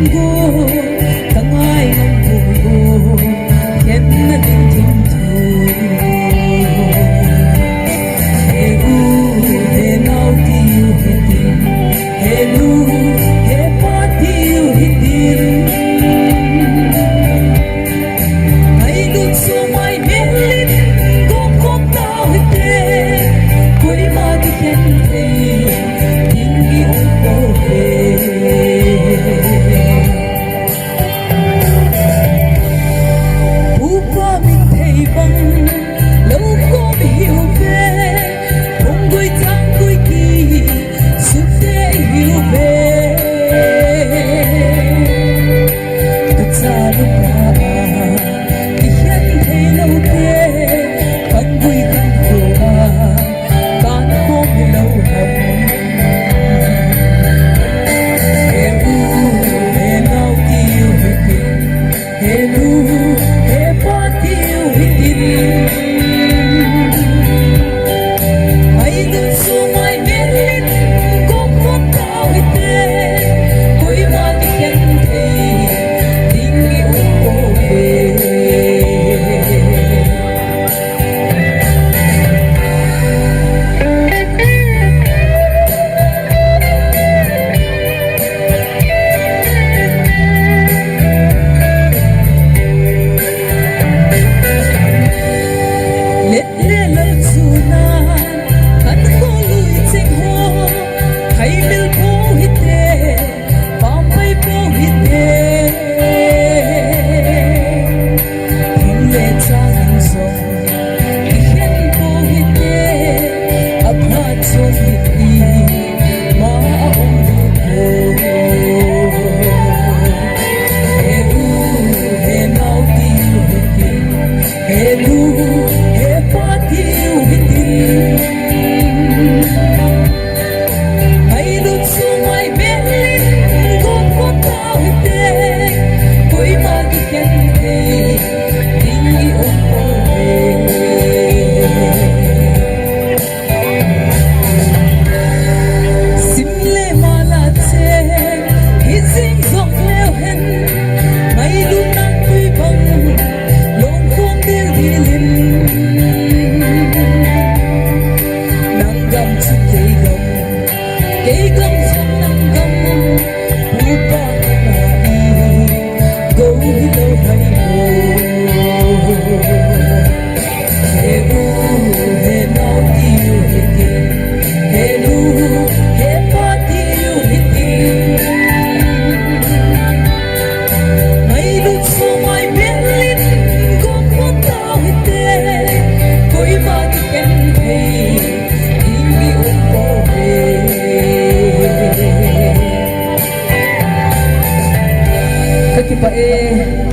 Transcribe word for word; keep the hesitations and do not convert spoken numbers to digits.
Go, ka ngai ngam poi go, khenna ding thim thu. He u, he nao tiu hitin, he nu, he pa tiu hitin. Ngailut sung mai melin, gop gop tau hite, koima kikhen thei ding i um pouve. Upa min thei bang, lou kom hiuve, hung gui chang gui ki, sute hiuve. Tucha lupa, kikhen thei lou te, kan gui kan khua, kan kom lou ham. He u, he nao tiu hitin, he nu, he pa tiu hitin. Ngailut sung mai melin, gop gop tau hite, koima kikhen thei ding i um pouve. Let le lal chunan, kan kholui cheng ho, hai mil pou hite, pampai pou hite. Thing le chang in song, kikhen pou hite, aphat song hite, ma a um hite. He u, he nao tiu hite, he nu, he pa tiu hitin. Ngailut sung mai melin, gop gop tau hite, koima kikhen thei ding i um pouve. Sim le mala che, hi jing jong leu hen, ngailutna tui bang, lungkham dildil in. Nang gam chu kei gam, kei gam jong nang gam, upa ka na i, go hilou hai mo. He u, he nao tiu hitin, he nu, he pa tiu hitin. Ngailut sung mai melin, gop gop tau hite, koima kikhen thei ding i um pouve. Ka kipah e.